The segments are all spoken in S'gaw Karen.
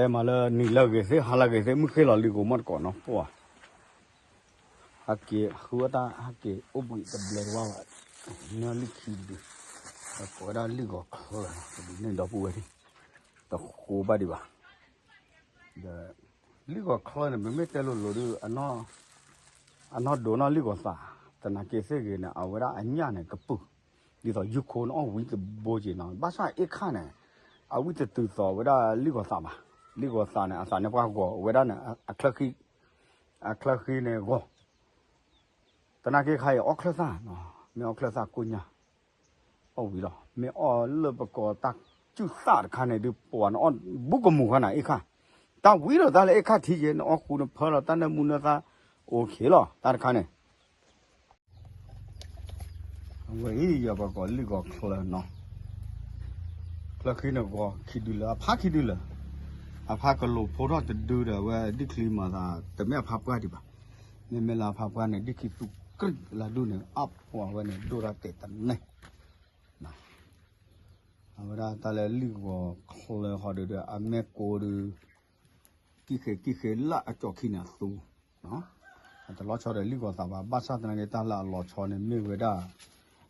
တဲမးလၢနံၤလၢအဂ့ၤသ့ၣ် ဟါလၢအဂ့ၤသ့ၣ် မုၢ်ဃ့ၢ်လီၤလံ ကိးမီၢ်တကိးနီၤ ပှၤ ဟဲက့ၤဃုအီၣ်တၢ် ဟဲက့ၤအိၣ်ဘှံးတဘျဲတဝၢ်ဘၣ်, န့ၢ်လံခံတဒု, ပကိးဝဲဒၣ်လံၣ်ဂီၤချၢနီၤ တဒုန့ၣ် ဒီပုၢ်ဝဲၢ်သ့ၣ်, တဃိဘၣ်ဒံးဘၣ်, ဒီး လံၣ်ဂီၤချၢန့ၣ် ပမ့ၢ်တဲလိၤလိၤဒုး အနီၢ်ဒိးနီၢ်လံၣ်ဂီၤသး, သနာ်က့သ့ၣ်ဂ့ၤန့ၣ် အဝဲဒၣ်အညၣ်န့ၣ်ကပုာ်, ဒ်သိးယုၢ်ခိန့ၣ်အီၣ်ဝံၤတဘိက့ၤနီၤ, ဘၣ်ဆၣ်အ့ၣ်ခၣ်န့ၣ် အဝံတတုၤသိးဝဲဒၣ်လံၣ်ဂီၤသးဘၣ်, လံၣ်ဂီၤသးန့ၣ် အသးန့ၣ်ပှၤဂီၤဝဲဒၣ်န့ၣ် အချၢဃံန့ၣ်ဂီၤ, သနာ်က့ခါအံၤအီၣ်ချၢၣ်သၣ်, မ့ၢ်အီၣ်ချၢၣ်သၣ်ကိၣ်ညါ, အီၣ်ဝံၤလီၤ, မ့ၢ်အီၣ်လၢပကိးတၢ်ကူၣ်သၣ်တခါန့ၣ်ဒုး ပှၤနအီၣ်ဘူးကမူၤခါန့ၣ် အ့ၣ်ခၣ်, တၢ်ဝံၤလီၤတၢ်လၢအ့ၣ်ခၣ်ထံက့ၤ နအီၣ်ဃူနဖၢလီၤ တၢ်နၢမူနၢသၣ် အိၣ်ခ့လီၤ တၢ်တခါန့ၣ် အဝဲအံၤယပကိးလံၣ်ဂီၤချၢနီၤ, ချၢဃံန့ၣ်ဂီၤခံဒုလၢ အဖါခံဒုလၢ, အဖါကလိာ်ဖိထီၣ်တဒုဒီး အဝဲဒံၣ်ချံမၤသး တမ့ၢ်အဖါပှၢ်ဒံးဘၣ်, မ့မ့ၢ်လၢအဖါပှၢ်န့ၣ် ဒံၣ်ချံသူကြံၣ်လၢဒူၣ်န့ၣ် အပှၤဝဲန့ၣ် ဒိၣ်တၢ်တဲာ်တန့ၢ် အဝဲဒၣ်တၢ်လၢလံၣ်ဂီၤချၢဃီဒုဒီး အမဲာ်ကိးဒု ကံၣ်ဃ့ကံၣ်ဃ့လၢအကၠီၣ်ခံန့ၣ်အသူ, အတလီၤဆီဒီးလံၣ်ဂီၤသးဘၣ်, ဘၣ်ဆၣ်သနာ်က့တၢ်လၢအလီၤဆီန့ၣ်မ့ၢ်ဝဲဒၣ်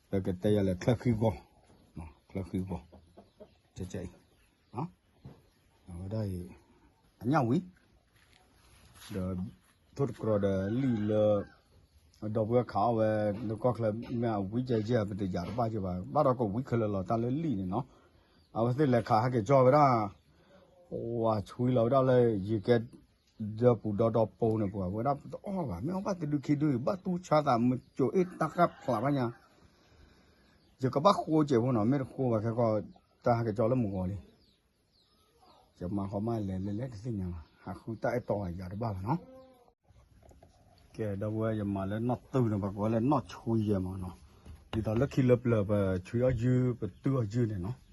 ပကတဲယၤလဲၣ်ချၢဃံဂီၤ, ချၢဃံဂီၤ, ကကအံၤ အဝဲဒၣ်အံၤ အညၣ်ဝံၤ ဒီး ထိၣ်တကြၢးဒီးလံၣ်လၢ ဒီပုၢ်ဝဲၢ်ခးအီၣ်ဝဲ လၢကီၢ်ချၢမ့ၢ်အဝံကဲကဲ ပတယၤတဘၣ်ကဲဘၣ်, ဘၣ်ဒီးကဝံခဲလၢာ်လီၤ တၢ်လၢလံၣ်န့ၣ်နီၤ, အဝဲသ့ၣ်လဲၤခးဟဲက့ၤကၠီဝဲဒၣ်, ပှၤဆွံလီၤဝဲဒၣ်လၢယကဲ ဒီပူၤဒီဒီပိန့ၣ် ပှၤဝဲဒၣ်ပတအီၣ်ဘၣ်, မ့ၢ်အီၣ်ဘၣ်တဒုခံဒု ဘၣ်သူၣ်ဆါသး မကိၤအ့ၣ်တၢ်ဃၣ်ဖျးဘၣ်ညါ, ယကဘၣ်ဃိကဲးဖိနီၤ, မ့ၢ်တဃိဘၣ်ခဲကီး တၢ်ဟဲက့ၤကၠီလၢမုၢ်ဂီၤလံ ယမၤဃီမးလဲၤလဲၤလဲၤတသ့ၣ်ညါဘၣ်, ဟးဃုတၢ်အဲၣ်တီဘၣ်ယၤတဘၣ်ဘၣ်နီၤ. ကဲ ဒီပုၢ်ဝဲၢ် ယမၤလၢနီၣ်သုးန့ၣ် ပှၤကိးဝဲလၢနီၣ်ဆွံယဲမးနီၤ, ဒ်သိးလၢခံလၢပျၢၤ ပဆွံအီၣ်ယုၢ် ပတုၢ်အီၣ်ယုၢ်န့ၣ်နီၤ,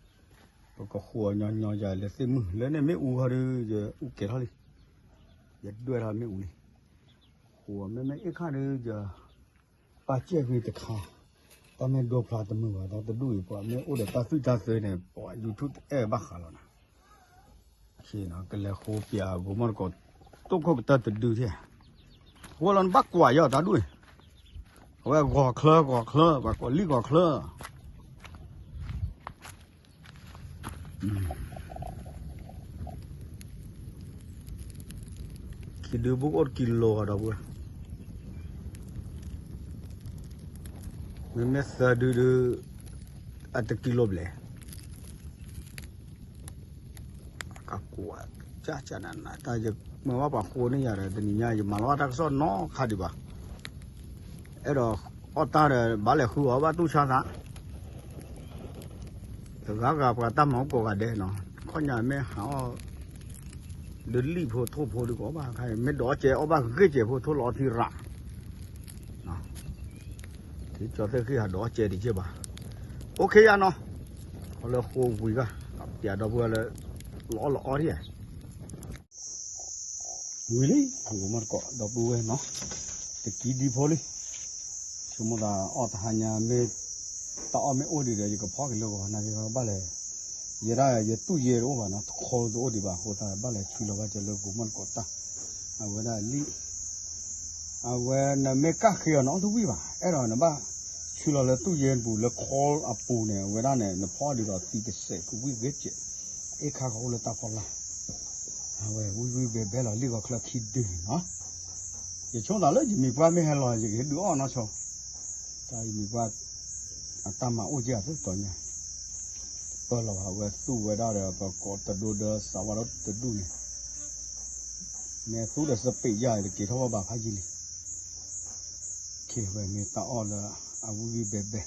ပကဃိးညီညီယၤလၢသ့ၣ်မုၢ် လၢန့ၣ်မ့ၣ်အူဟီဒုး ယအူကဲၤထီၣ်လံ, ယဒွဲၣ်ထီၣ်မ့ၣ်အူလံ, ဃိးမ့မ့ၢ်အ့ၣ်ခၣ်ဒုး ယ ပာ်စဲၣ်ဂ့ၤတခါ, တၢ်မ့ၢ်ဒိဖျါတမုာ်ဘၣ် ဒီးတဒူၣ်အံၤ ပှၤမ့ၢ်အိၣ်ဒီးတၢ်သွံၣ်တၢ်သၢန့ၣ် ပှၤ YouTube တအဲၣ်ဘၣ်ဃးလီၤနၤ, ကလဲၤဃိပၠးဂိၤမီၢ်တကိး တိၢ်ခိၣ်ကတၢၢ်တဒုထဲ, ဃိလီၤနဘၣ်ကွၢ်ယီၤတၢ်ဒူၣ်န့ၣ်, အဝဲဂီၤချၢဂီၤချၢ ပှၤကိးလံၣ်ဂီၤချၢ ခံဒုဘူးကအိၣ်တကံလိၤဒီပုၢ်ဝဲၢ်, မ့မ့ၢ်သၢဒုဒု အတကံလိၤဘျဲၣ်, ကကွၢ် ကနန တၢ်ယမၤဘၣ်ပှၤဃိန့ၢ်ယၤဒီး တနံၤညါယမၤလီၤဘၣ်တၢ်ကစီၣ်နီတခါဒံးဘၣ်, အဲၣ်ဒိးအီၣ်တၢ်ဒီး ဘၣ်လဲၤဃုအီၣ်ဘၣ်တူၢ်ဆါသး တဂၤဂၤပှၤတၢ်မၤအိၣ်ကိးဂၤဒဲးနီၤ, ခီၣ်ညါမ့ၢ်ဟးအီၣ် ဒုးလံၣ်ဖိထိၣ်ဖိဒုးကအီၣ်ဘၣ်ခါအံၤ မ့ၢ်ဒိးအီၣ်ကဲအီၣ်ဘၣ်ဂ့ၤကဲးဖိထိၣ်လီၤအီထံရး, ထံကၠီသ့ၣ်ဃံၢ်ဟးဒိးအီၣ်ကဲဒံးကဲဘၣ်, အိၣ်ခ့ယါနီၤ, အီလၢဃိဝံၤဂၤ, ပျးဒီပုၢ်ဝဲၢ်လၢ လီၤအီၣ်လီၤအီထံဧါ ဝံၤလံ ဂိၤမီၢ်တကိး ဒီပုၢ်ဝဲၢ်နီၤ, တကံဒံဖိလံ, ဆိကမိၣ်သးအီၣ်တဟါညါမ့ၢ် တၢ်အီၣ်မ့ၢ်အိၣ်ဒံးဒီး ယကဖီက့ၤလၢဂီၤနာ်က့ဘၣ်လဲၣ်, ယဲဒၣ်ယတူၢ်ယဲတအိၣ်ဘၣ်နီၤ, တခီတအိၣ်ဒံးဘၣ်အဃိသတး ဘၣ်လဲၤဆွံလီၤဘၣ်က့ၤလၢဂိၤမီၢ်တကိးတၢ်, အဝဲဒၣ်လံ အဝဲနမ့ၢ်ကၣ်ဃ့အီၤနအီၣ်တဝံၣ်ဘၣ်, အဲၣ်ဒိးနဘၣ်ဆွံလီၤလၢတူၢ်ယဲပူၤလၢခီအပူၤန့ၣ် အဝဲဒၣ်န့ၣ် နဖီအီၣ်ဒံးဒီးသံကစဲးကဝံၣ်ဂ့ၤကဲး, အ့ၣ်ခါကအိၣ်လၢတၢ်ဖီလာ်, အဝဲဝံၣ်ဝံၣ်ဘဲဘဲလီၤလံၣ်ဂီၤချၢခံဒုန့ၣ်နီၤ, ယဆိသးလၢယမံၤပှၢ်မ့ၢ်ဟဲလီၤ ယကဟ့ၣ်ဒုးအီၣ်နီၢ်ဆိ, တၢ်ယမံၤပှၢ် အတၢ်မၤအိၣ်ကဲအသိးတီၤညါ, ပၢၢ်လီၤဘၣ်ဝဲသူဝဲဒၣ်ဒီး ပကိးတဒိဒီးစးဝါဒီးတဒူၣ်န့ၣ်, မ့ၢ်သူဒီးစပံးယါတက့ၤထီၣ်ဝဲဘၣ်ဖးယံာ်လံ, ခ့ဝဲမ့ၢ်တၢ်အီၣ်လၢအဝံၣ်ဝံၣ်ဘဲဘဲ,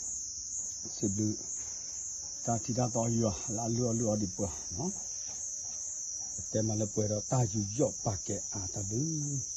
စံးဘျုး တၢ်ထံတၢ်တီယွၤလၢအလုၢ်အီၣ်လုၢ်အီဒံးပှၤနီၤ, ပတဲမးလၢပှဲၤဒီးတၢ်ယူးယီၣ်ပာ်ကဲအါတၢ်ဘျုး